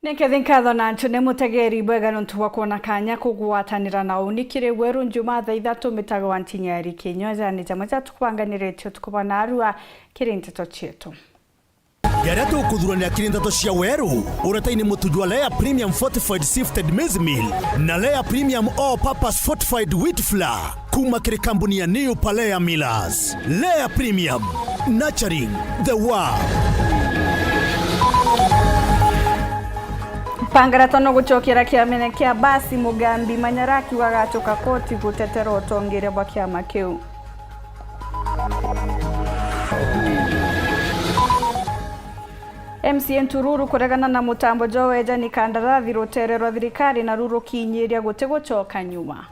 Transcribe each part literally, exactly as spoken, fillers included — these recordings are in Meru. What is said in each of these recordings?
Ni nkethi nkatho na ntu ni mutegeri bwega nontu bwa kwona kanya kugwatanira na uni kiri Weru Njumaa thaa ithatu mitago wa ntinya ya riki. Nyo jani jamwe ja tukubanganiritie utuku bwa narua kiri nteto cietu. Jaria tukuthurania kiri nteto cia Weru, uretaini mutu jwa Lea Premium Fortified Sifted Maize Meal na Lea Premium All Purpose Fortified Wheat Flour. Kuma kiri kambuni ya New Palea Millers. Lea Premium, nurturing the world. Mpangarata no gucokera kiamene kia Basi, Mugambi Manyara akiuga agacoka koti gutetera utongeria bwa kiama kiu. M C A Ntururu kuregana na mutambo jwa wejani kandarathi, rutere rwa thirikari naru rukinyiria guti gucoka nyuma.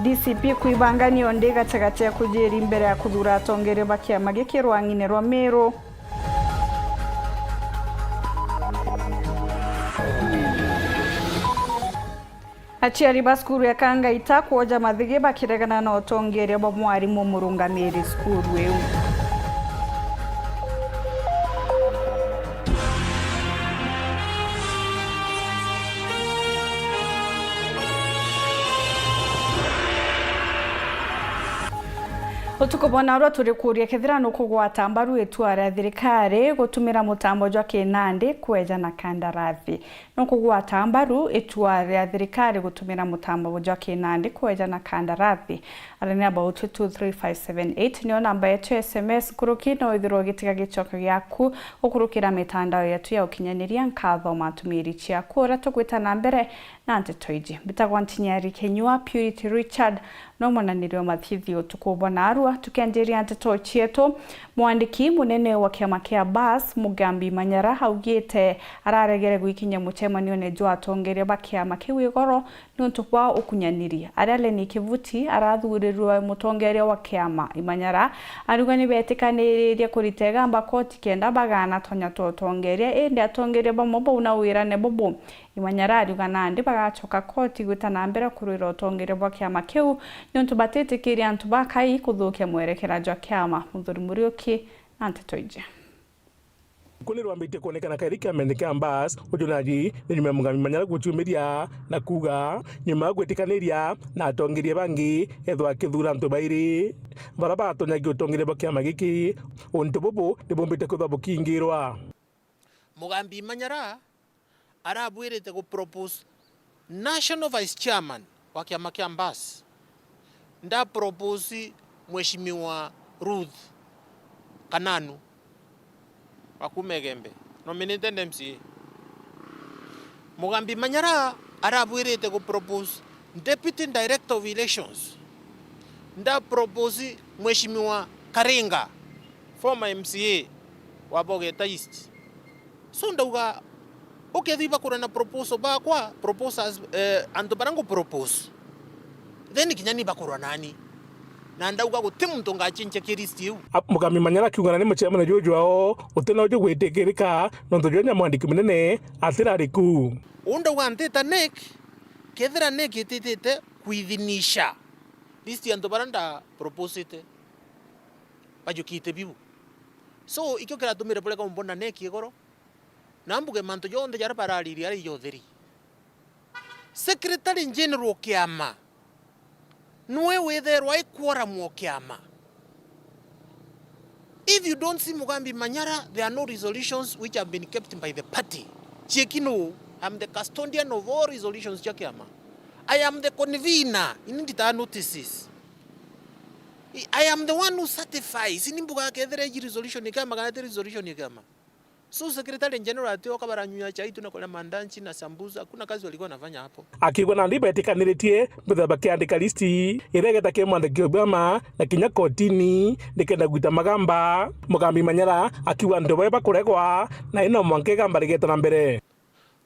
D C P kwibangania undi gatagati ya kujiri mbere ya kuthura atongeria ba kiama giki rwang'ine rwa Meru. Aciari ba cukuru ya Kangaita kwoja mathigi bakiregana na utongeria bwa mwarimu murungamiri cukuru iu. Utuku bwa narua turi kuria kethira nukugwata mbaru itua ria thirikari gutumira mutambo jwa kinandi kweja na kandarathi. Nukugwata mbaru itua ria thirikari gutumira mutambo jwa kinandi kweja na kandarathi. Arania about two three five seven eight nio namba yetu ya S M S nkuruki, no withirwe ugitiga gicokio giaku gukurukira mitandao yetu ya ukinyaniria. Nkathoma ntumiri ciaku uria tugwita na mbere na nteto iji. Mbitagwa Ntinyari Kenyua. Purity Richard no mwananiri wa mathithi utuku bwa narua. Tukianjiria nteto cietu, mwandiki munene wa kiama kia Bas, Mugambi Manyara, augite araregere gwikinyia mucemanione jwa atongeria ba kiama kiu igoro niuntu bwa ukunyaniri. Aria Lenny Kivuti arathurirwe mutongeria wa kiama, Imanyara ariuga nibetikaniririe kurita igamba koti kenda bagaana tonya twa utongeria, indi atongeria bamwe bauna wirane bubu. Imanyara ariuga nandi bagacoka koti gwita na mbere kurwira utongeria bwa kiama kiu niuntu batitikiria antu ba Kai kuthukia mwerekera jwa kiama. Muthuri Muriuki na nteto iji. Kuni rwambitie kwonekana kairi kiamene kia Mbas, uju naji ni nyuma ya Mugambi Manyara guciumiria na kuuga, nyuma ya gwitikaniria na atongeria bangi, ethwa akithuura antu bairi bara batonyagia utongeria bwa kiama giki. Untu bubu ni bumbite kwithwa bukingirwa. Mugambi Manyara arabwirite gu propose national vice chairman wa kiama kia Mbas. Nda propose Mheshimiwa Ruth Kananu wa kuuma Igembe, nominated M C A. Mugambi Manyara arabwirite gu propose deputy director of elections. Nda propose Mheshimiwa Karinga, former M C A wa Bogeta East. So ndauga, ukethii bakurwa na proposal bakwa, proposals, eh, antu baria ngu propose, then kinya ni bakurwa nani. Na ndauga guti muntu ngachincha ki list iu. A, Mugambi Manyara akiuga nani muchairman juju jwao uti na uju gwitikirika, nontu jwenya mwandiki munene atirari ku. Uu ndauga ntita NEC, kethira NEC ititite kwithinisha list ya antu baria nda proposite, bajukite biu. So, ikio kiratumire burega umbona NEC igoro, na mbuge mantu jonthe jaria bararirie ari ja utheri. Secretary General o kiama, nwe witherwa i quorum o kiama. If you don't see Mugambi Manyara, there are no resolutions which have been kept by the party. Chieki no, I'm the custodian of all resolutions cia kiama. I am the convener, ini nditaga notices. I, I am the one who certifies. Ini mbuga kethira iji resolution ya kiama kana ti resolution ya kiama. So, Secretary General atioka baranyua chai tu na kuria mandanchi na sambusa. Hakuna kazi walikuwa wanafanya hapo. Akiuga nandi betikaniritie mbitha bakiandika listi iria igeta ki mwandiki wa biama na kinya kotini nikenda gwita magamba. Mugambi Manyara akiuga antu baria bakuregwa na ino mwanka igamba rigeta na mbere.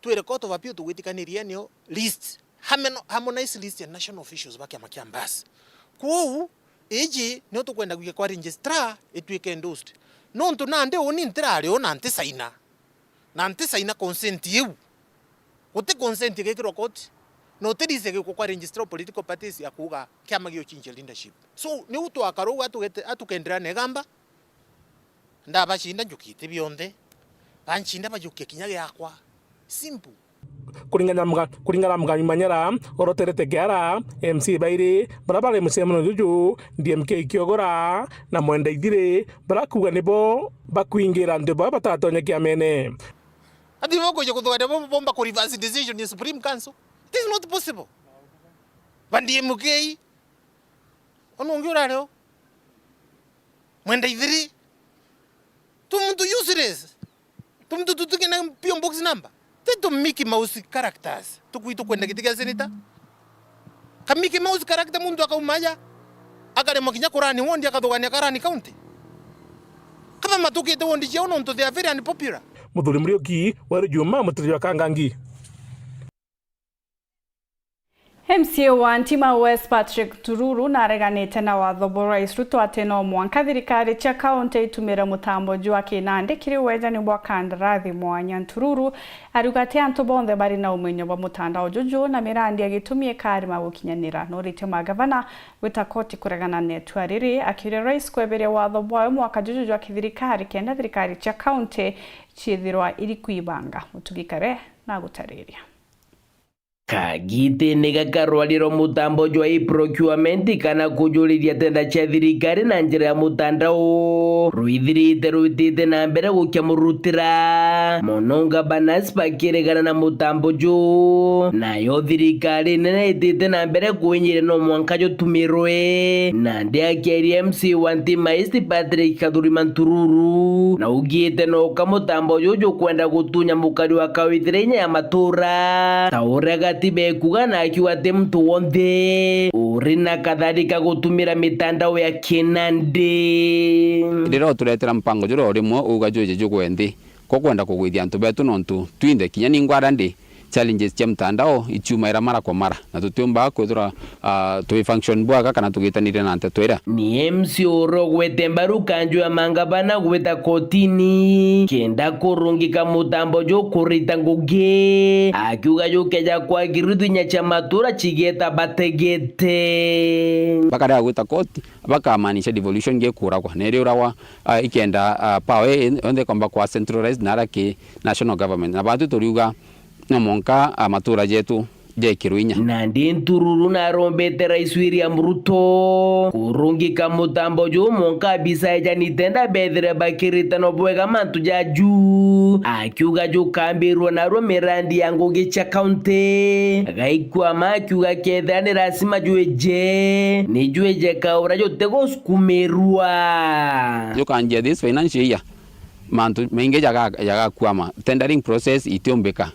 Twire Court of Appeal tugwitikanirie nio list, harmon-, harmonized list ya national officials ba kiama kia Mbas. Kwou, iji nio tukwenda gwika kwa registrar ituike endorsed. Nontu nandi uni ntirari o na ntisaina. Na ntisaina consent iu. Guti consent igikirwa court. Na utirise gikwa kwa registrar of political parties ya kuuga kiama gio change leadership. So, niu twakarua atukenderea na igamba, ndabacinda njukite bionthe, bancinda bajukia kinya giakwa. Simple. Kuringana na Mga-, kuringana na Mugami Manyara, oroterete kiara, M C A bairi, bara bari mucemano juju, D M K Kiogora na Mwenda Ithiri, bara kuuga nibo bakwingira antu baa batatonya kiamene. Ati bo kuja kuthugania bo bomba ku reverse decision ya Supreme Council. It is not possible. Ba D M K, onu ungi urari o? Mwenda Ithiri. Tumuntu useless. Tumuntu tutukina P O box number. Ti tu Mickey Mouse characters. Tukui tukwenda giti gia senator. Ka Mickey Mouse character muntu akauma aja, akaremwa kinya kurani ward, akathugania karani county. Kaba matukite ward ciao nontu they are very unpopular. Muthuri Muriuki, Weru Juma, Mutiriri wa Kangangi. M C A wa Ntima West Patrick Ntururu nareganite na watho bwa Rais Ruto ati no mwanka thirikari cia kaunti itumire mutambo jwa kinandi kiri wejani bwa kandarathi mwanya. Ntururu ariuga ati antu bonthe bari na umenyo bwa mutandao juju na mirandi ya gitumi ikaarima gukinyanira. Nuritie magavana gwita koti kuregana na itua riri, akiuria Rais kweberia watho bwawe mwaka juju jwa kithirikari kenda thirikari cia kaunti ciithirwa iri kwibanga. Mutugi Kare na gutariria. Kagitene gaka rwariro mutambo jwa e-procurement kana kujuriria tenda cia thirikari na njira ya mutandao rwithirite rwitite na mbere gukia murutira mono, ngabana bakiregana na mutambo ju, nayo thirikari nene itite na mbere kuinyiria no mwanka jutumirwe. Nandi akiaria M C A wa Ntima East Patrick Kathurima Ntururu, na augite no ka mutambo juju kwenda gutunya mukari wa kawithira inya ya matura, ta uria gatiba ikuga, na akiuga ati muntu wonthe uri na kathari ka gutumira mitandao ya kinandi. Riria uturetera mpango juria o rimwe uga juji jugwe nthi, ko kwenda kugwithia antu betu, nontu twinthe kinya ni ngwara ndi challenges cia mtandao ichiumaira mara kwa mara, na tutiumbaga kwithirwa, ah, twi function bwega kana tugitaniria na nteto iria. Ni M C A urogwete mbaru kanju ya mangavana gwita kotini kenda kurungika mutambo jukurita ngugi, akiuga jukeja kwagirithua inya cia matura cigieta bategete. Bakarega gwita koti, bakamaanisha devolution ngikuragwa, na iriuragwa, ah, ikenda, ah, power i-, yonthe ikomba kwa centralized na ara ki national government. Na batu turiuga no mwanka, ah, matura jetu jekirwe inya. Nandi Ntururu narombete Rais William Ruto kurungika mutambo ju mwanka abisa ejani tenda bethire bakirite no bwega mantu jaju, akiuga jukambirwa narua mirandi ya ngugi cia kaunti. Gaikwama akiuga kethira ni lasima jwije, ni jwije kaura jutigusukumirwa. Jukanjia this financial year, mantu maingi jaga-, jagakwama. Tendering process itiumbika.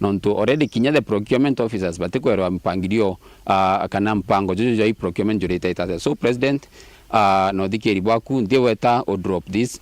Nontu already kinya the procurement officers batikwerwa mpangilio, ah, kana mpango juju jwa procurement jurite itatia. So president, ah, na uthikiri bwaku, ntiweta u drop this,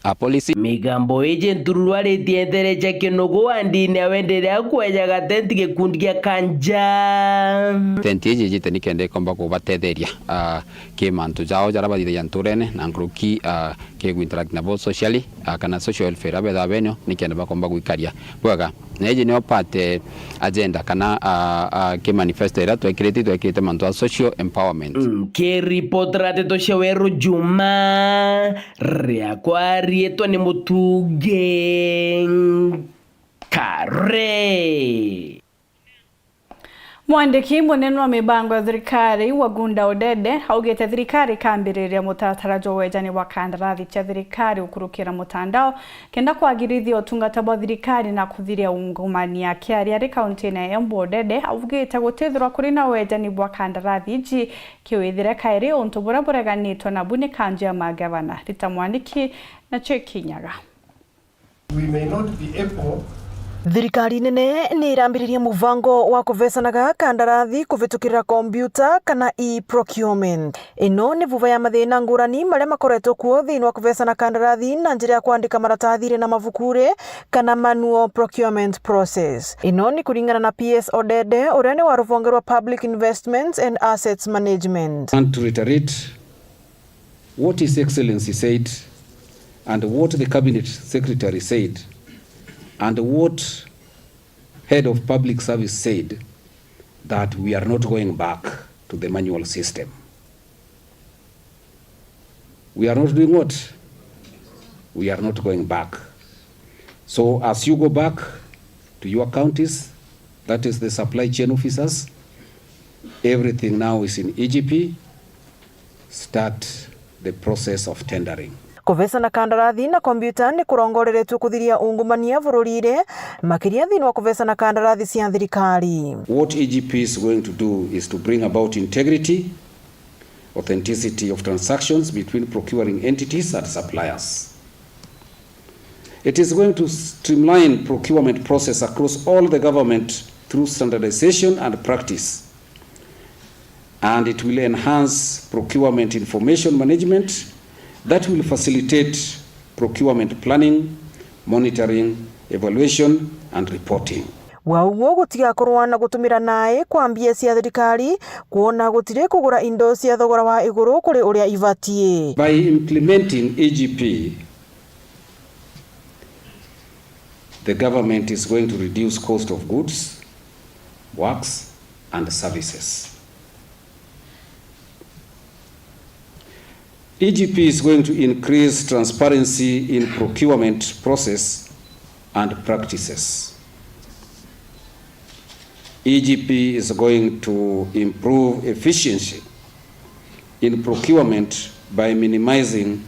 ah, policy. Migambo iji Ntururu aritie ntere cia kinugu wa ndini awe ndiria kwejaga tenti gikundi gia kanja. Tenti iji ijite nikenda ikomba kubatetheria, ah, ki mantu jao jaria bathithagia nturene na nkuruki, ah, ki ku interact nabo socially, ah, kana social welfare abethaga benio, nikenda bakomba gwikaria bwega. Na iji nio part, eh, agenda kana, ah, ah, ki manifesto iria twekirite, twekirite mantu a social empowerment. Mm, ki report ra nteto cia Weru Juma, riakwa riitwa ni Mutugi Kare. Mwandiki munene wa mibango ya thirikari, Wagunda Odede, augite thirikari ikambiriria mutaratara jwa wejani bwa kandarathi cia thirikari gukurukira mutandao, kenda kwagirithia utungata bwa thirikari na kuthiria ungumania. Akiaria ari kaunti-ini ya Embu, Odede augite gutithirwa kuri na wejani bwa kandarathi iji kiwithire kairi, untu buria bureganitwe nabu ni kanju ya magavana. Rita Mwaniki na Cheki Nyaga. We may not be able. Thirikari nene ni irambiririe mubango wa kuvecanaga kandarathi kuvitukirira kombiuta kana e-procurement. Ino ni vuva ya mathina ngurani maria makoretwo kuo thiini wa kuvecana kandarathi na njira ya kwandika maratathiri na mavukuri kana manual procurement process. Ino ni kuringana na P S Odede, uria ni wa ruhonge rwa Public Investments and Assets Management. And to reiterate, what His Excellency said and what the Cabinet Secretary said and what Head of Public Service said, that we are not going back to the manual system. We are not doing what? We are not going back. So as you go back to your counties, that is the supply chain officers, everything now is in E G P. Start the process of tendering. Kuvecana kandarathi na kombiuta ni kurongoreretue kuthiria ungumania bururiire, makiria thiini wa kuvecana kandarathi cia thirikari. What E G P is going to do is to bring about integrity, authenticity of transactions between procuring entities and suppliers. It is going to streamline procurement process across all the government through standardization and practice. And it will enhance procurement information management that will facilitate procurement planning, monitoring, evaluation and reporting. Bwa uguo gutigakorwa na gutumira nae kwa mbia cia thirikari, kwona gutiri kugura indo cia thogora wa iguru kuri uria ibatie. By implementing E G P, the government is going to reduce cost of goods, works and services. E G P is going to increase transparency in procurement process and practices. E G P is going to improve efficiency in procurement by minimizing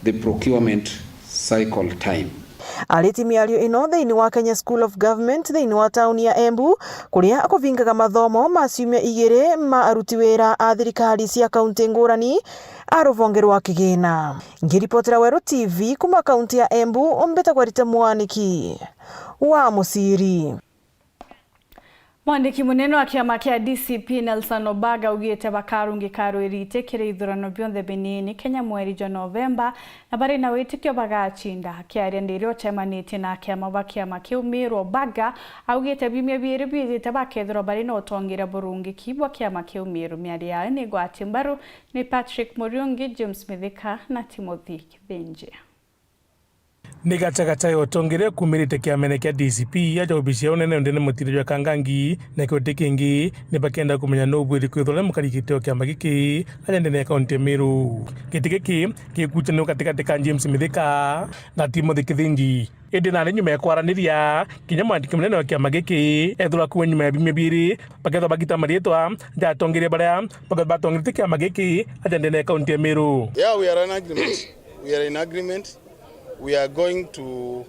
the procurement cycle time. Ariti miario ino thiini wa Kenya School of Government thiini wa tauni ya Embu, kuria kuvingaga mathomo ma ciumia igiri ma aruti wira a thirikari cia kaunti ngurani a ruvonge rwa kigina. Ngiripotera Weru T V kuma kaunti ya Embu, mbitagwa Rita Mwaniki wa Muciri. Mwandiki munene wa kiama kia D C P Nelson Obaga augite bakarungika arwiri iti kiri ithurano bionthe binini Kenya mweri jwa Novemba, na bari na witikio bagacinda. Akiaria ndiri ucemanitie na akiama ba kiama kiu Miru, Obaga augite biumia biiri biijite bakethirwa bari na utongeria burungiki bwa kiama kiu Miru. Miario yawe ni igwati mbaru ni Patrick Muriungi, James Mithika na Timothy Kithinji. Ni gacagaca ya utongeria kuumirite kiamene kia D C P aja obisi ya unene ndene mutiri jwa Kangangi, na kiuti kingi ni bakenda kumenya nuu bwiri kwithirwa ari mukari giti o kiama giki aja ndene ya kaunti ya Meru. Giti giki gikuchanirwe gatigati ka James Mithika na Timothy Kithinji. Indi nari nyuma ya kwaraniria, kinya mwandiki munene wa kiama giki ethirwa akuwe nyuma ya biumia biiri, bakethirwa bagita mariitwa ja atongeria baria bakethirwa batongerete kiama giki aja ndene ya kaunti ya Meru. Yeah, we are in agreement. We are in agreement. We are going to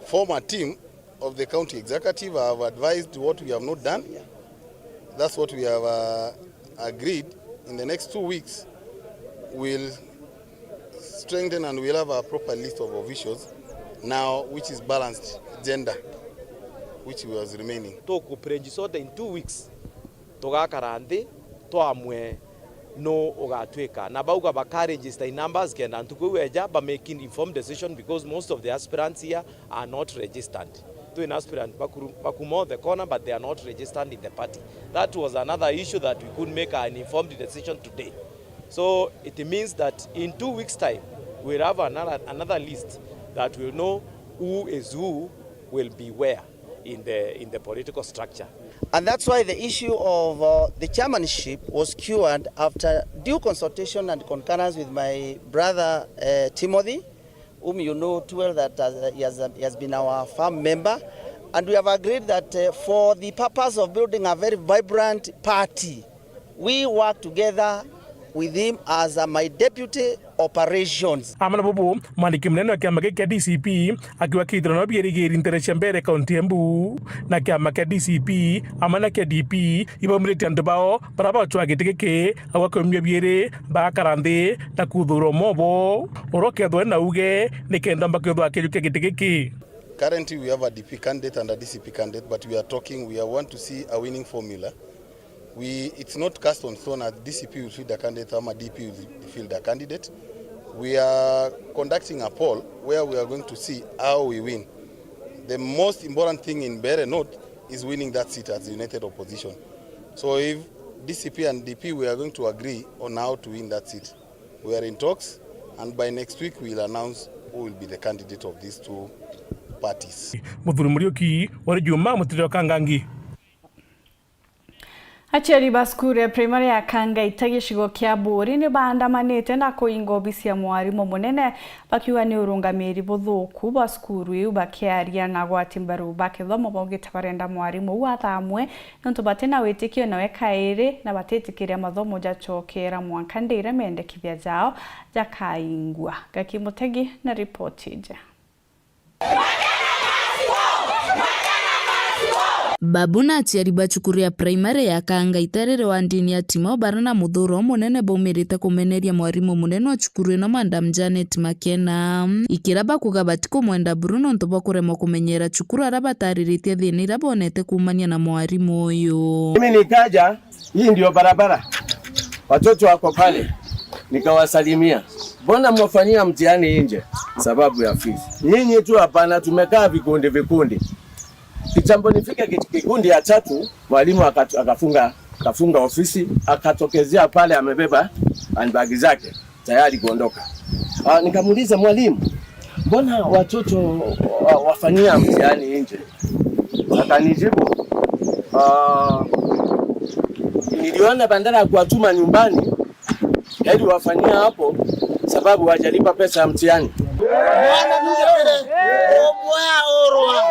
form a team of the county executive. I have advised what we have not done. That's what we have, uh, agreed. In the next two weeks, we'll strengthen and we'll have a proper list of officials now, which is balanced gender, which was remaining. Tuku brainstorm in two weeks. Tugakara nthi, twamwe nu ugatwika. Na bauga baka register in numbers, kenda ntuku iu eja, ba make informed decision, because most of the aspirants here are not registered. Twina aspirant bakuru-, bakuma all the corner, but they are not registered in the party. That was another issue that we could make an informed decision today. So it means that in two weeks' time, we'll have another, another list that will know who is who will be where in the, in the political structure. And that's why the issue of, uh, the chairmanship was cured after due consultation and concurrence with my brother, uh, Timothy, whom you know too well that, uh, he has, he has been our firm member. And we have agreed that, uh, for the purpose of building a very vibrant party, we work together with him as, uh, my deputy operations. Amwe na bubu, mwandiki munene wa kiama giki kia D C P akiuga kithurano bieri gieri ntere cia mbere kaunti ya Embu, na kiama kia D C P amwe na kia D P ibaumiritie antu bao baria bacwaa giti giki, agwa kiumia bieri bagakara nthi na kuthurwa mobo uria ukethirwa na uge nikenda mba kwithirwa akijukia giti giki. Currently we have a D P candidate and a D C P candidate, but we are talking, we are want to see a winning formula. We, it's not cast on stone as D C P will field a candidate ama D P will field a candidate. We are conducting a poll where we are going to see how we win. The most important thing in Mbeere North is winning that seat as united opposition. So if D C P and D P, we are going to agree on how to win that seat. We are in talks, and by next week we will announce who will be the candidate of these two parties. Muthuri Muriuki, wari Juma, mutiri wa Kangangi. Aciari ba cukuru ya primary ya Kangaita gicigo kia Buuri ni baandamanite na kuinga obisi ya mwarimu munene, bakiuga ni urungamiri buthuku bwa cukuru iu, bakiaria na agwati mbaru ba kithomo baugite barenda mwarimu uu athamwe nontu batina witikio nawe kairi na batitikiria mathomo jacokera mwanka ndiria mendekithia jao jakaingwa. Gaki Mutegi na ripoti iji. Babu na aciari ba cukuru ya primary ya Kangaita riri wa ndini ya Timo bara na muthuro umunene baumirite kumeneria mwarimu munene wa cukuru ino, Madam Janet Makena, ikira bakuga batikumwenda buru nontu bwa kuremwa kumenyera cukuru aria batariritie thina iria bonete kuumania na mwarimu uyu. Mimi nikaja, hii ndio barabara. Watoto wako pale. Nikawasalimia. "Mbona mwafanyia mtihani nje?" "Sababu ya fees." Nyinyi tu hapana, tumekaa vikundi vikundi. Kitambo nifike ki-, kikundi ya tatu, mwalimu akatu-, akafunga, akafunga ofisi, akatokezea pale amebeba handbag zake, tayari kuondoka. Ah, nikamuuliza, "Mwalimu, mbona watoto wa-, wafanyia mtihani nje?" Akanijibu, "Ah, niliona badala ya kuwatuma nyumbani, heri wafanyia hapo, sababu hawajalipa pesa ya mtihani." Mwana nigere, umwe aurwa,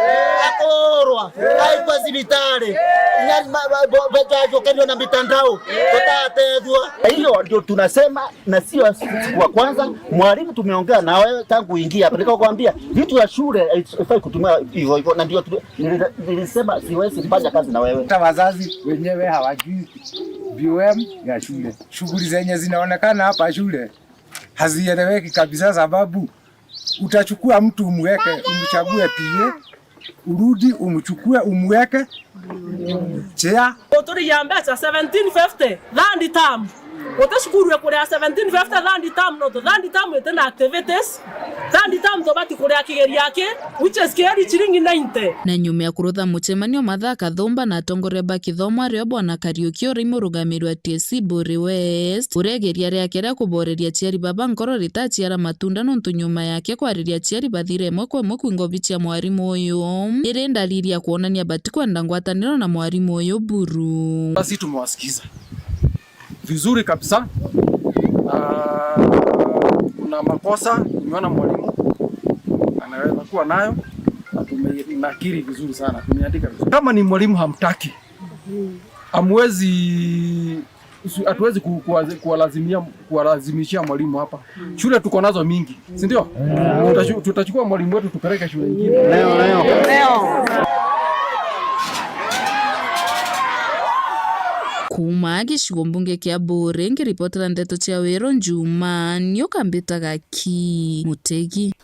akurwa, aikwa cibitari. Inya ma-, ma-, bo-, bejajokerio na mitandao, tutatethua. Hiyo ndio tunasema, na sio siku wa kwanza. Mwalimu, tumeongea na wewe tangu uingie hapa, nikakwambia vitu ya shule haifai kutumia hivyo hivyo, na ndio tu-, nili-, nilisema siwezi fanya kazi na wewe. Hata wazazi wenyewe hawajui B O M ya shule. Shughuli zenye zinaonekana hapa shule hazieleweki kabisa, sababu utachukua mtu umweke, umchague P A, urudi umchukue umweke chair. Uturigia mbeca seventeen fifty third term. Uti cukuru ikuria seventeen fifty third term, nontu third term itina activities. Third term tubati kuria kigeria ki, which is kigeria ciringi ninety. Na nyuma ya kurutha mucemanio, Martha Kathumba na atongoria ba kithomo, ario bwana Kariuki uria murugamiri wa T S C Buuri West, uria igeria riake ria kuboreria aciari baba nkoro ritaciara matunda, nontu nyuma yake kwariria aciari bathire imwe kwa imwe kwinga obici ya mwarimu uyu, iri ndariri ya kwonania batikwenda ngwataniro na mwarimu uyu buru. Basi tumewasikiza vizuri kabisa. Ah, kuna makosa nimeona mwalimu anaweza kuwa nayo, na tumenakili vizuri sana, tumeandika vizuri. Kama ni mwalimu hamtaki, hamwezi, hatuwezi ku-, kuwa-, kuwalazimia, kuwalazimishia mwalimu hapa. Shule tuko nazo mingi, si ndio? Tutachu-, tutachukua mwalimu wetu tupeleke shule ingine. Kuuma gicigo mbunge kia Buuri, ngiripotera ndeto cia Wiro Njuma, ni ukambitaga ki Mutegi.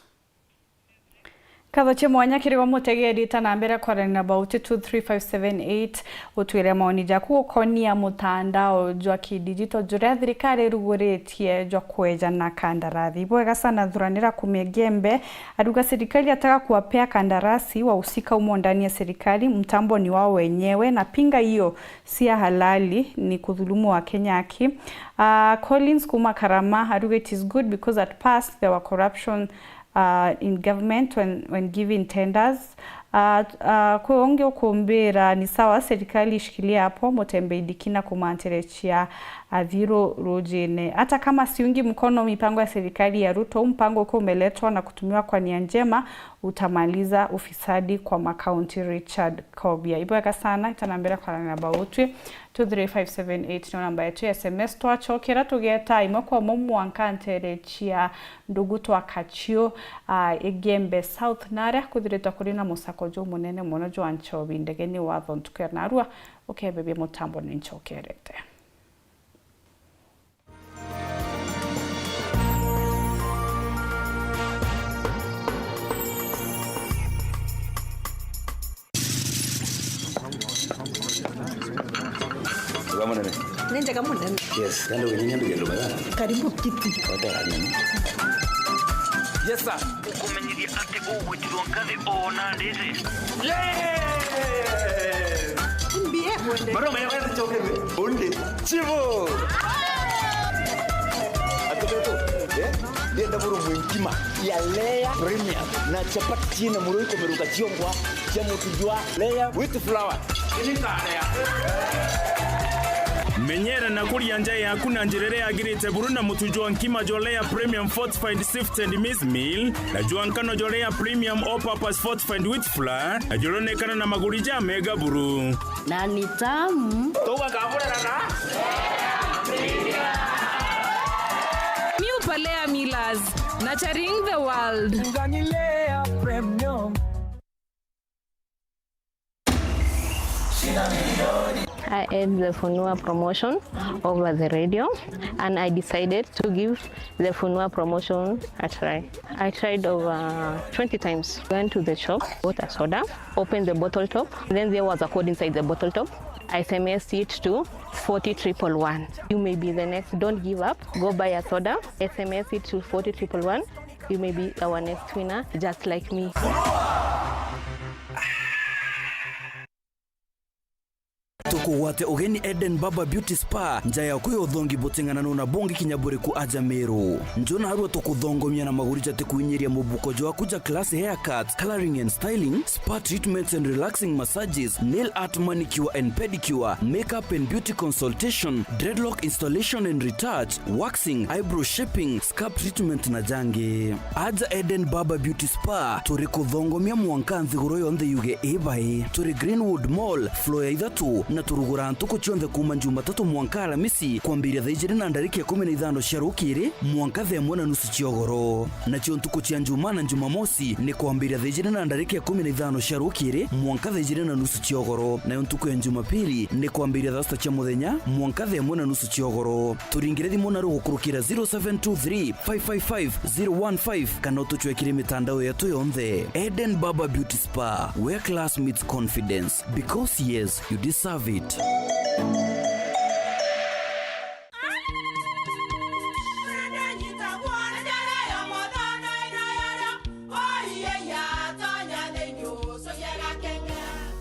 Nkatho cia mwanya kiri we mutegeri, ta na mbere kwarania na bauti two three five seven eight, utwire maoni jaku gukonia mutandao jwa kidijito juria thirikari iruguritie jwa kwejana kandarathi. Ibwega sana, thuranira kuuma Igembe, aruga serikali ataka kuwapea kandarasi wahusika umo ndani ya serikali, mtambo ni wao wenyewe, napinga hiyo, si ya halali, ni kudhulumu Wakenya haki. Ah, Collins kuuma Karama aruga, it is good because at past there were corruption uh, in government when, when giving tenders. Uh, uh, kwi ungi ukumbira ni sawa, serikali ishikilie hapo, Mutembei Dikina kumanterecia athiru rujine. Hata kama siungi mkono mipango ya serikali ya Ruto, mpango ukiwa umeletwa na kutumiwa kwa nia njema, utamaliza ufisadi kwa makaunti. Richard Kobia. Ibwega sana, itanambira kwarana na bautwi. Two three five seven eight nio namba yetu ya S M S. Twacokera tugeta imwe kwa imwe mwanka ntere cia ndugu twa Kachio, ah, Igembe South, naria kwithiritwe kuri na musako jumunene mono jwa nchobi ndegeni watho ntuku ya narua, ukebebia mutambo ni nchokerete. Wega munene. Ni njega munene. Yes, kandi uginyanya mbigendo mega. Karibu kiti. Wata karibu. Yes, sir. Ukumenyithia ati ugwitirwo ngathi ona ndiri. Yes! Mbie kwende. Maroma ya watu choke. Onde. Chivo. Atubeto. Eh? Ndienda buru mwinkima ya layer premium na chapati na muroi kumeruka chiongwa cha mutu jwa layer with flour. Ini kare ya. Menyera na kuria nja yaku na njira iria yagirite buru na mutu jwa nkima jwa Lea Premium Fortified Sifted Maize Meal, na jwa nkano jwa Lea Premium All Purpose Fortified Wheat Flour, na juronekana na maguri ja mega buru. Na ni tamu. Tugakamurana na New Palea Millers, nurturing the world. Ngani Lea Premium. I had the Funua promotion over the radio, and I decided to give the Funua promotion a try. I tried over twenty times. Went to the shop, bought a soda, opened the bottle top. Then there was a code inside the bottle top. I S M S it to forty triple one. You may be the next. Don't give up. Go buy a soda. S M S it to forty triple one. You may be our next winner, just like me. Tukugwate ugeni Eden Barber Beauty Spa, nja yaku ya uthongi buting'ananu na bungi kinya buriku aja Meru. Njo narua tukuthongomia na maguri jatikuinyiria mubuko jwaku ja class haircut, coloring and styling, spa treatments and relaxing massages, nail art, manicure and pedicure, makeup and beauty consultation, dreadlock installation and retouch, waxing, eyebrow shaping, scalp treatment na jangi. Aja Eden Barber Beauty Spa, turi kuthongomia mwanka nthiguru yonthe yuge ibai. Turi Greenwood Mall, floor ya ithatu, na turuguraa ntuku cionthe kuuma Jumatatu mwanka Alamisi, kwambiria thaa ijiri na ndarika ikumi na ithano cia rukiri mwanka thaa imwe na nusu cia ugoro. Nacio ntuku cia Njumaa na Jumamosi ni kwambiria thaa ijiri na ndarika ikumi na ithano cia rukiri mwanka thaa ijiri na nusu cia ugoro. Nayo ntuku ya Jumapili ni kwambiria thaa sita cia muthenya mwanka thaa imwe na nusu cia ugoro. Turingire thimu na rugukurukira zero seven two three, five five five, zero one five kana utucwekire mitandao yetu yonthe. Eden Barber Beauty Spa, where class meets confidence. Because yes, you deserve it.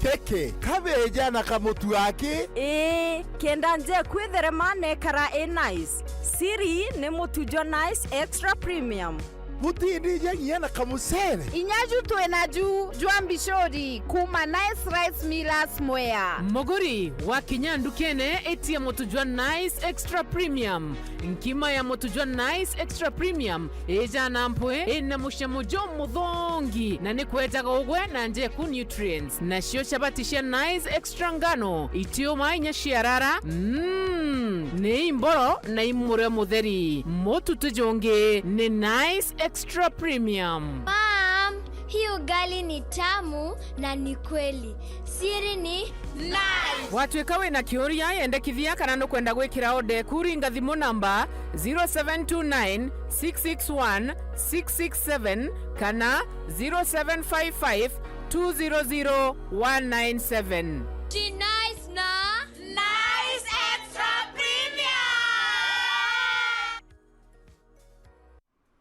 Keke, kabeja na kamutu gaki. Ii, kenda nje kwitherema nekara i nice. Siri ni mutu jwa Nice Extra Premium. Butindija nginya na kamucere. Inya ju twi na ju jwa mbicuri kuuma Nice Rice Millers Mwea. Muguri, wakinya ndukene, itia mutu jwa Nice Extra Premium. Nkima ya mutu jwa Nice Extra Premium ijana mpwi, ina mucamo jumuthongi, na ni kwejaga ugwe na njeku nutrients. Nacio chabati cia Nice Extra ngano, itiuma inya ciarara, mm, ni imboro na imurio mutheri. Mutu ti jungi, ni Nice Extra Premium. Mom, hii ugali ni tamu na ni kweli. Siri ni Nice. Watwika wina kiuria, yendekithia kana nukwenda gwikira order eku, ringa thimu namba zero seven two nine, six six one, six six seven kana zero seven five five, two zero zero, one nine seven. Ti Nice na Nice Extra Premium.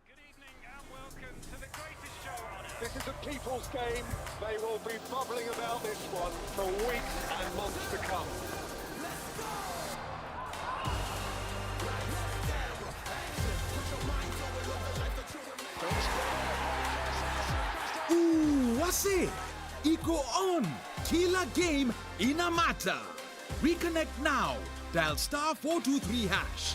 Good evening and welcome to the greatest show on earth. This is a people's game. They will be bubbling about this one for weeks and months to come. Ooh, wase! Iko on! Kila game ina mata! Reconnect now. Dial star four two three hash.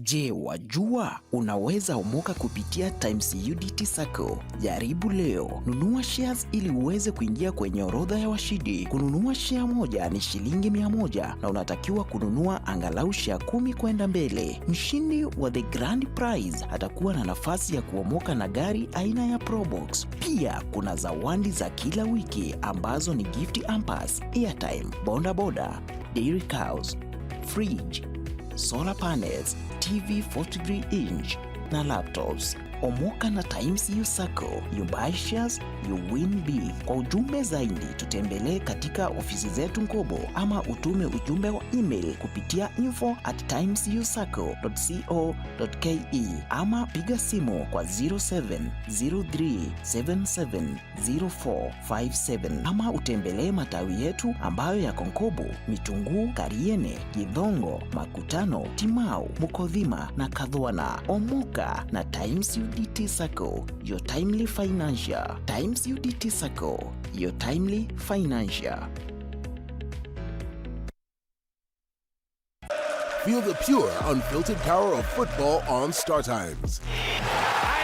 Je, wajua unaweza omoka kupitia Times U D T Sacco? Jaribu leo. Nunua shares ili uweze kuingia kwenye orodha ya washindi. Kununua share moja ni shilingi mia moja na unatakiwa kununua angalau share kumi kwenda mbele. Mshindi wa the grand prize atakuwa na nafasi ya kuomoka na gari aina ya Probox. Pia kuna zawadi za kila wiki ambazo ni gift hampers, airtime, boda boda, dairy cows, fridge, solar panels, T V forty-three inch na laptops. Omoka na Times U Sacco. You buy shares, you win big. Kwa ujumbe zaidi, tutembelee katika ofisi zetu Nkobo ama utume ujumbe wa email kupitia info at times u sacco dot co dot ke ama piga simu kwa zero seven zero three seven seven zero four five seven, ama utembelee matawi yetu ambayo yako Nkobo, Mitunguu, Kariene, Githongo, Makutano, Timau, Mukothima na Kathwana. Omoka na Times U D T Sacco, your timely financier. Times U D T Sacco, your timely financial. Feel the pure, unfiltered power of football on StarTimes.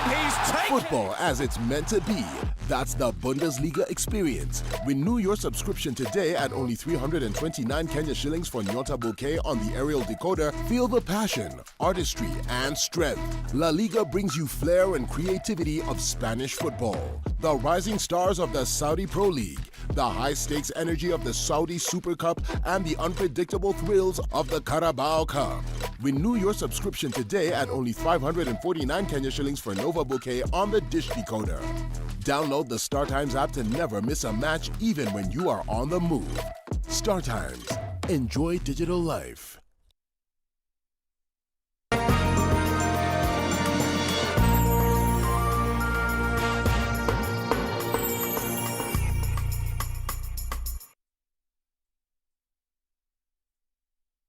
And he's taken Football as it's meant to be. That's the Bundesliga experience. Renew your subscription today at only three hundred and twenty-nine Kenya shillings for Nyota Bouquet on the aerial decoder. Feel the passion, artistry, and strength. La Liga brings you flair and creativity of Spanish football. The rising stars of the Saudi Pro League, the high stakes energy of the Saudi Super Cup, and the unpredictable thrills of the Carabao Cup. Renew your subscription today at only five hundred and forty-nine Kenya shillings for Nova Bouquet on the Dish Decoder. Download the StarTimes app to never miss a match, even when you are on the move. StarTimes. Enjoy digital life.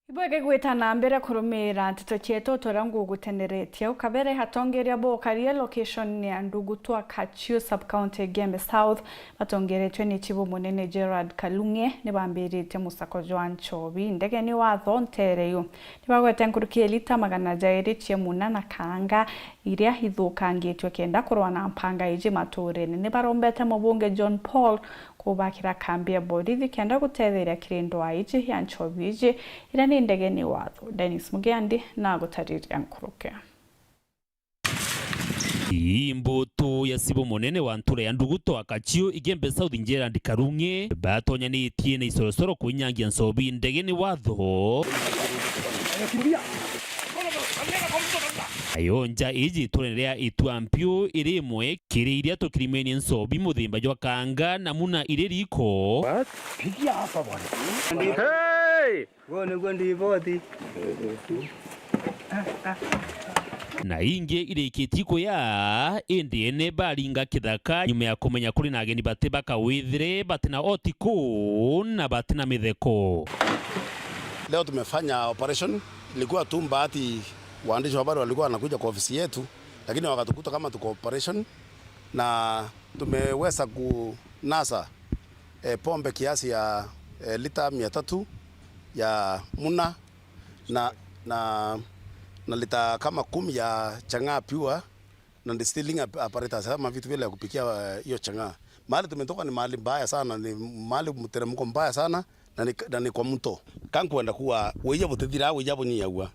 Ibwege gwita na mbere kurumiira nteto cietu turia nguguteneretie au kabere. Atongeria ba ukaria location ya Ndugutwa Kachiu sub-county Igembe South batongeretwe ni chibu munene Gerald Kalung'e nibambiritie musako jwa nchobi ndegeni watho ntere iu. Nibagwete nkuruki ya lita magana jairi cia muna na kaanga iria ithukangitue kenda kurwa na mpanga iji maturene. Nibarombete mubunge John Paul kubakira kambi ya borithi kenda gutetheria kiri ndwaa iji ya nchobi iji iria ni ndegeni watho. Dennis Mugiandi na gutariria nkuruki. Ii mbutu ya cibu munene wa ntura ya Nduguto Akachiu Igembe South Gerald Karung'e batonyanitie na icorocoro kwinyangia nchobi ndegeni watho. Nayo nja iji iturene ria Itua Mpiu iri imwe kiri iria tukirimenie nchobi muthemba jwa kaanga na muna iri riko. What? Pigia hapa bwana. Hey! Guo niguo ndiboti. Na ingi irikitie kuya, indi ene baringa kithaka nyuma ya kumenya kuri na ageni bati bakawithire, bati na otiku na bati na mitheko. Leo tumefanya operation, ilikuwa tu bahati waandishi wa habari walikuwa wanakuja kwa ofisi yetu, lakini wakatukuta kama tuko operation na tumeweza kunasa eh, pombe kiasi ya eh, lita mia tatu ya muna na, na, na lita kama kumi ya chang'aa pure na distilling ap- apparatus ama vitu vile ya kupikia eh, hiyo chang'aa. Mahali tumetoka ni mahali mbaya sana, ni mahali mteremko mbaya sana na ni, na ni kwa mto. Kankwenda kuwa wija butithira, wija bunyiagua.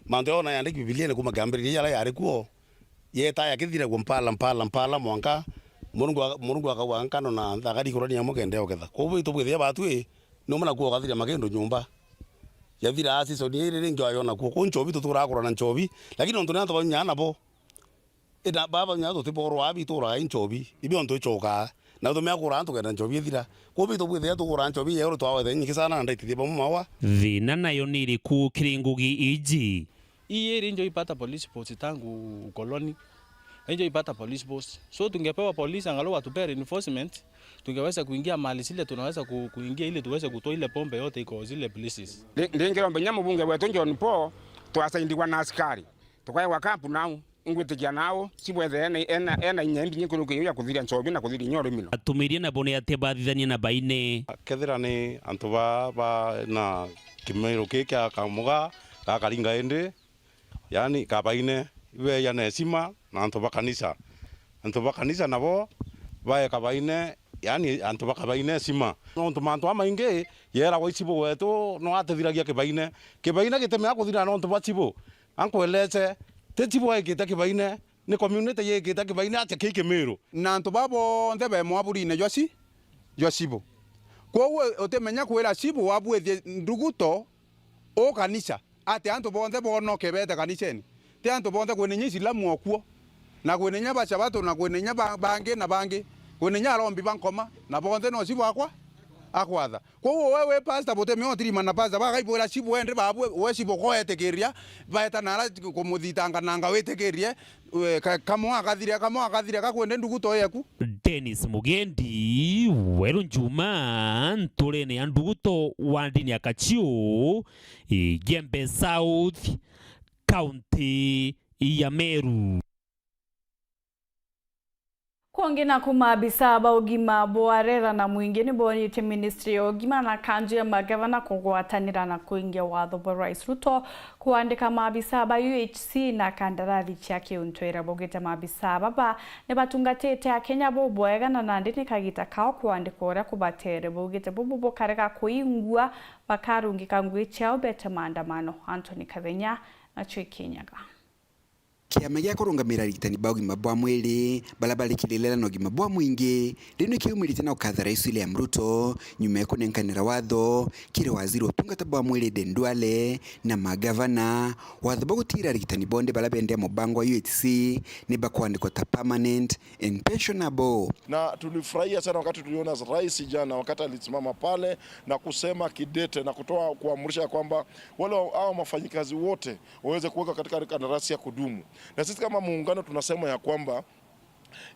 Mantu yona yandiki Bibiliani kuma kiambiriria yala yari kuo, yeta yakithiragua mpala, mpala, mpala, mwanka Murungu a- Murungu akauga nkano na nthagari ikurania amwe kenda yoketha. Koguo itubwithia batwi, ni umwe nakuo ukathira makindu nyumba. Yathira season iri ringi wayona kuo. Kuu nchobi tuturaga kurana nchobi, lakini nontu ni antu banyaa nabo. Ina baba nya tutiborwa abi turaga i nchobi. Ibi ontu ichokaa. Na tumea kura antu kenda nchobi ithira. Koguo itubwithia tugura nchobi yeru twawetha nyingi sana na ndaitithia bamwe mawa. Thina nayo ni iriku kiri ngugi iji? Hii area ndio ipata police post tangu ukoloni. Ndio ipata police post. So tungepewa polisi angalau watupee reinforcement, tungeweza kuingia mahali zile tunaweza ku, kuingia ili tuweze kutoa ile pombe yote iko zile places. Ndi- Ndingiromba inya mubunge wetu John Paul, twasaindigwa na askari. Tukaegwa camp nau. Ingwitikia nau, cibwethe ena, ena, ena inya imbingi nkuruki iu ya kuthiria nchobi na kuthiria inya urimi no. Atumirie nabo ni atia bathithania na baine? Kethira ni antu ba, ba na kimiru kii kia kamuga gakaringa indi, yani kabaine, ibeya na heshima na antu ba kanisa. Antu ba kanisa nabo bae kabaine, yani antu ba kabaine heshima. Nontu mantu amaingi yeragwa icibu wetu no atethiragia kibaine. Kibaine gitemea kuthira nontu ba cibu. Ankweleze, ti cibu aikite kibaine, ni community yikite kibaine atia kii kimiru. Na antu ba bonthe be mwaburine jwa ci, jwa cibu. Kwoguo utimenya kwira cibu wabwithie nduguto u kanisa, ati antu bonthe bonoke bete kaniseni. Ti antu bonthe, kwina inya Isilamu okuo, na kwina inya Basabato, na kwina inya ba- bangi na bangi, kwina inya arombi ba nkoma, na bonthe no cibu akwa akwatha. Kwoguo we wi pastor, butemea utirimana na pastor, bagaibwira cibu endi babu, we cibu ko etikiria, baeta nara kumuthitanga nanga witikirie, we, ka- kamwe akathire, kamwe akathire, gakwende nduguto yeku. Dennis Mugendi, Weru Njuma, nturene ya Nduguto wa ndini ya Kachiu, Igembe South, kaunti ya Meru. Kungi naku, maabisa ba ugima bwa rera na mwingi ni boonitie ministry ya ugima na kanju ya magavana kugwatanira na kuingia watho bwa Rais Ruto kuandika maabisa ba U H C na kandarathi cia kiuntu iria baugite maabisa baba ni batungatite Akenya bubwega na nandi ni kagita kao kuandika uria kubatere. Baugite bubu bukarega kuingua, bakarungika ngui ciao bete maandamano. Anthony Kathenya nacio ikinyaga. Kiama gia kurungamira arigitani ba ugima bwa mwiri baria bari kiririra na ugima bwa mwingi riu ni kiumirite na ukatha Rais William Ruto nyuma ya kunenkanira watho kiri waziri wa utungata bwa mwiri Aden Duale na magavana watho bwa gutira arigitani bonthe baria bendea mubango wa U H C ni bakwandikwa ta permanent and pensionable. Na tulifurahia sana wakati tuliona rais jana, wakati alisimama pale na kusema kidete na kutoa kuamrisha ya kwamba wale wa-, hao wafanyikazi wote waweze kuwekwa katika kandarasi ya kudumu. Na sisi kama muungano tunasema ya kwamba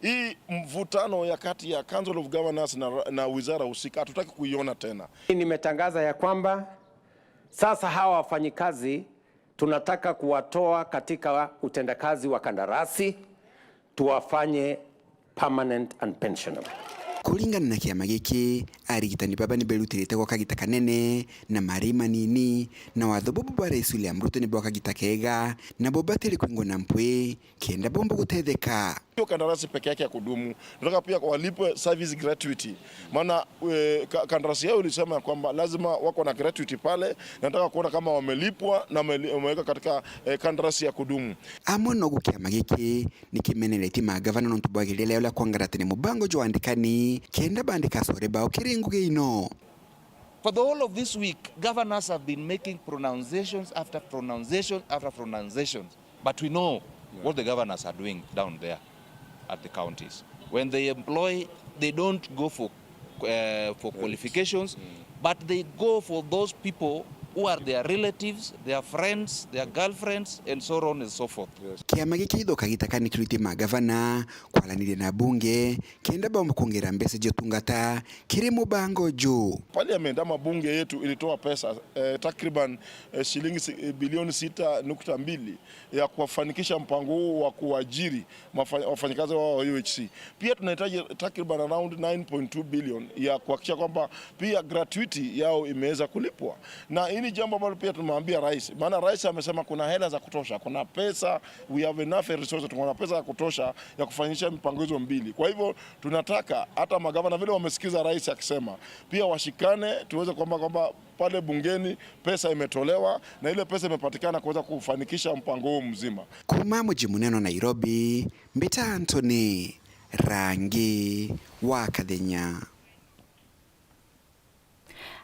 hii mvutano ya kati ya Council of Governors na, na wizara husika hatutaki kuiona tena. Nimetangaza ya kwamba sasa hawa wafanyikazi tunataka kuwatoa katika utendakazi wa kandarasi, tuwafanye permanent and pensionable. Kuringana na kiama giki, arigitani baba ni berutirite gwa kagita kanene na mari manini, na watho bubu bwa Rais William Ruto ni bwa kagita kega, na bubatiri kwingwa na mpwi kenda bomba gutetheka. Hiyo kandarasi peke yake ya kudumu, nataka pia walipwe service gratuity. Maana, eh, ka-, kandarasi yao ilisema ya kwamba lazima wako na gratuity pale, na nataka kuona kama wamelipwa na wameli-, wameweka katika, eh, kandarasi ya kudumu. Amwe nogu kiama giki ni kimeneretie magavana nontu bwa geria riao ria kwangaratania mubango jwa andikani kenda bandika acore bao kiri ngugi ino. For the whole of this week, governors have been making pronunciations after pronunciations after pronunciations. But we know what the governors are doing down there at the counties. When they employ, they don't go for, uh, for qualifications, but they go for those people who are their relatives, their friends, their girlfriends, and so on and so forth. Kiama giki ithuka gitaka ni turite magavana kwaraniria na bunge kenda baumba kuongerera mbeca cia utungata kiri mubango uju. Parliament ama bunge yetu ilitoa pesa, eh, takriban, eh, shilingi si-, eh, bilioni sita nukta mbili ya kufanikisha mpango huu wa kuajiri mafa-, wafanyikazi wao wa U H C. Pia tunahitaji takriban around nine point two billion ya kuhakikisha kwamba pia gratuity yao imeweza kulipwa. Na hili jambo ambalo pia tumeambia rais, maana rais amesema kuna hela za kutosha, kuna pesa, we have enough resources, tuko na pesa ya kutosha ya kufanyisha mipango hizo mbili. Kwa hivyo tunataka hata magavana vile wamesikiza rais akisema, pia washikane, tuweze kwamba, kwamba pale bungeni pesa imetolewa na ile pesa imepatikana kuweza kufanikisha mpango huu mzima. Kuma muji munene wa Nairobi, mbita Anthony Rangi wa Kathenya.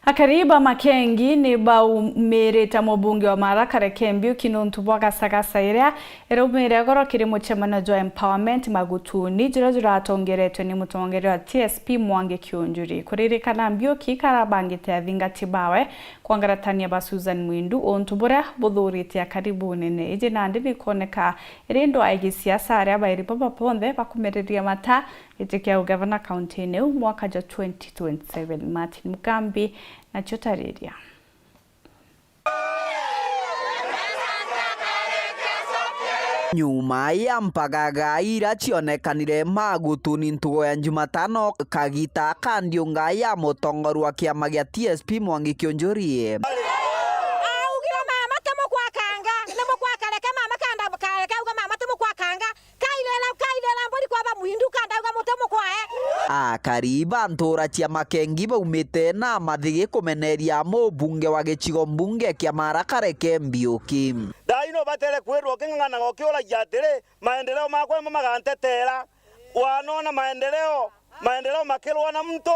Akari ba Makengi ni baumirite mubunge wa Marakare Kembiuki nuntu bwa gasagasa iria iraumire goro kiri mucemanio jwa Empowerment Magutuni, juria juratongeretwe ni mutongeria wa T S P Mwangi Kiunjuri. Kuririkana Mbiuki karabangite athingati bawe kwangaratania ba Susan Mwindu untu buria buthurite akari bunene. Iji nandi nikwoneka iri ndwaa ya gisiasa aria bairi baba bonthe bakumiriria mata giti kia ugavana kaunti-ini iu mwaka jwa twenty twenty-seven. Martin Mugambi nacio tariria. Nyuma ya mpagaga ira cionekanire Magutuni ntugo ya Jumatano, kagita ka ndiunga ya mutongoria wa kiama gia T S P Mwangi Kiunjuri. Augire mama ti mukwa kanga, ni mukwa kareke mama kanda kareke auga mama ti mukwa kanga. Kairera, kairera mburi kwaba Mwindu, kandauga muti mukwae. Akari ba ntura cia Makengi baumite na mathigi kumeneria mubunge wa gicigo mbunge kia Marakare Kembiuki. Thaa ino batere kwirwa uking'ang'anaga ukiuragia atiri, maendeleo makwa nimo magantetera? Wanona maendeleo, maendeleo makirwa na muntu?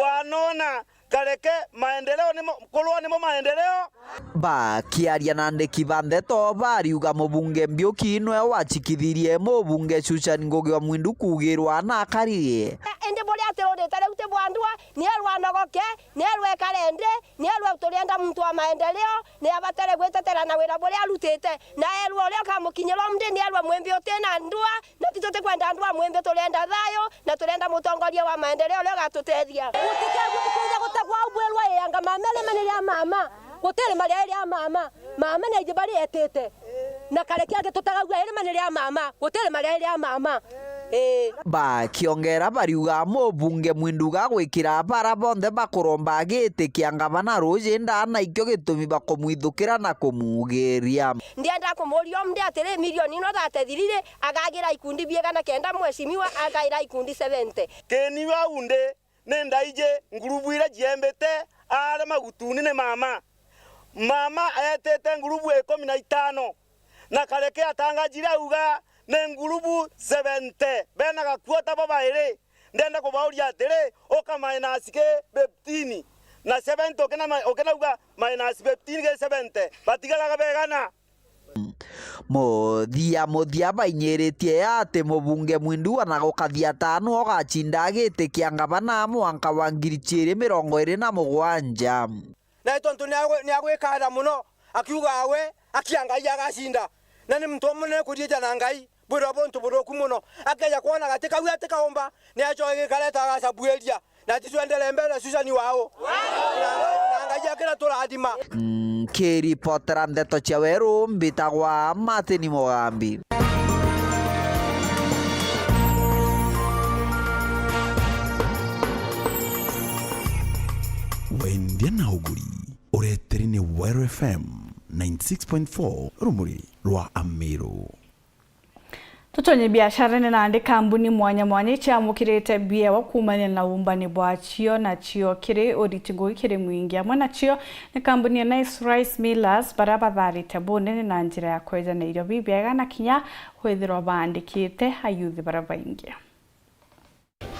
Wanona Kareke maendeleo nimo, kurwa nimo maendeleo. Bakiaria na andiki ba ndeto, bariuga mubunge Mbiuki nwe wachikithirie mubunge Susan Ngugi wa Mwindu kuugirwa na akari. Indi buria atirurite riu ti bwa ndua, ni erwa anogoke, ni erwa ekare nthi, ni erwa turienda muntu wa maendeleo, ni abatare gwitetera na wira buria arutite, na erwa uria ukamukinyira umthi, ni erwa mwimbi uti na ndua, Na ti tutikwenda andu a mwimbi, turenda thayu, na turenda mutongoria wa maendeleo uria ugatutethia. Gutikeethia tukeethia gutegwa au bwirwa, ii anga mama, irima ni ria mama. Guti irima riai ria mama. Mama ni aiji bari etite. Na kare kiangi tutagagua irima ni ria mama. Guti irima riai ria mama. Ii. Bakiongera bariuga mubunge Mwindu gagwikira bara bonthe bakuromba giti kia ngavana ruuji ndaa, na ikio gitumi bakumwithukira na kumugiria. Ndienda kumuria umde atiri, milioni ino thate thiriri, agagira ikundi biegana kenda, mheshimiwa, agaira ikundi seventy. Keni wau ndi, ni ndaiji ngurubu iria ciembite aare magutuni ni mama. Mama eetite ngurubu ikumi na itano, na kareke atangajire auga ni ngurubu seventy bena gakuota babairi. Ndenda kubauria atiri, uka minus ki fifteen na seventy, ukina ma-, ukinauga minus fifteen ki seventy, batigaraga begana? Muthia muthia bainyiritie ati mubunge Mwindu ona gukathia tano ugacinda giti kia ngavana mwanka wa ngiri ciiri mirongo iri na mugwanja. Na tontu ni agwi-, ni agwikaira mono, akiuga we, akia Ngai agacinda. Na ni muntu umunene kuriita na Ngai, bwirwa buntu buruku mono. Akeja kwona gati kau atikaumba, ni acoke gikareta agacabuiria. Na titwendere mbere, Susan wao. Na, na Ngai akira turathima. Nkiripotera ndeto cia Weru, mbitagwa Martin Mugambi. Wendia na uguri, ureteri ni Weru F M ninety six point four, rumuri rwa Amiru. Tutonye biacarene nandi. Kambuni mwanya mwanya iciamukirite biewa kuumania na uumbani bwacio, nacio kiri uriti ngugi kiri mwingi. Amwe nacio ni kambuni ya Nice Rice Millers, baria batharite bunene na njira ya kwejana irio bibiega na kinya kwithirwa baandikite ayuthi baria baingi.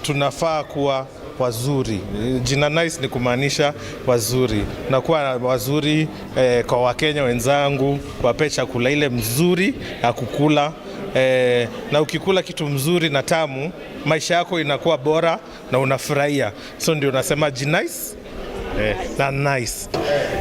Tunafaa kuwa wazuri. Jina nice ni kumaanisha wazuri. Na kuwa wazuri, eh, kwa Wakenya wenzangu, wape chakula ile mzuri ya kukula. Eh, na ukikula kitu mzuri na tamu, maisha yako inakuwa bora na unafurahia. So ndio nasema jina nice, eh, na nice.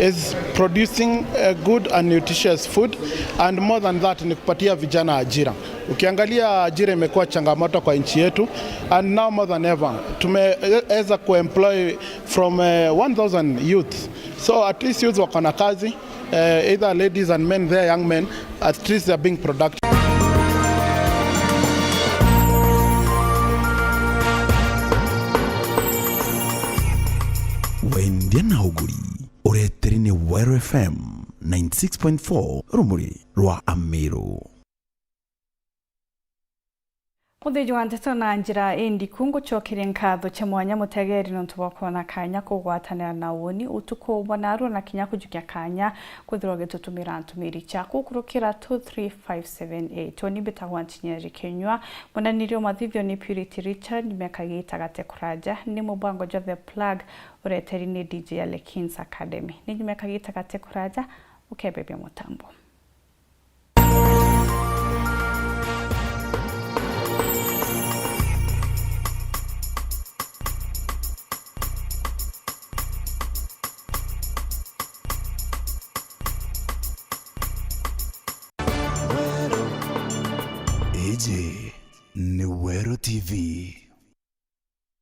Is producing a good and nutritious food, and more than that ni kupatia vijana ajira. Ukiangalia ajira imekuwa changamoto kwa nchi yetu, and now more than ever tumeweza kuemploy from, eh, one thousand youth. So at least youth wako na kazi, eh, either ladies and men, they are young men, at least they are being productive. Wendia na uguri, ureteri ni Weru F M ninety six point four, rumuri rwa Amiru. Muthiji wa nteto na njira indiku, ngucokeria nkatho cia mwanya mutegeri nontu bwa kwona kanya kugwatanira na uuni utuku bwa narua na kinya kujukia kanya kwithirwa ugitutumira ntumiri ciaku kurukira two three five seven eight. Uuni mbitagwa Ntinyeri Kinyua, munaniri wa mathithio ni Purity Richard, nyuma ya kagita gate kuraja ni mubango jwa The Plug, ureteri ni D J Alekins Academy. Ni nyuma ya kagita gate kuraja, ukebebia mutambo. Iji ni Weru T V.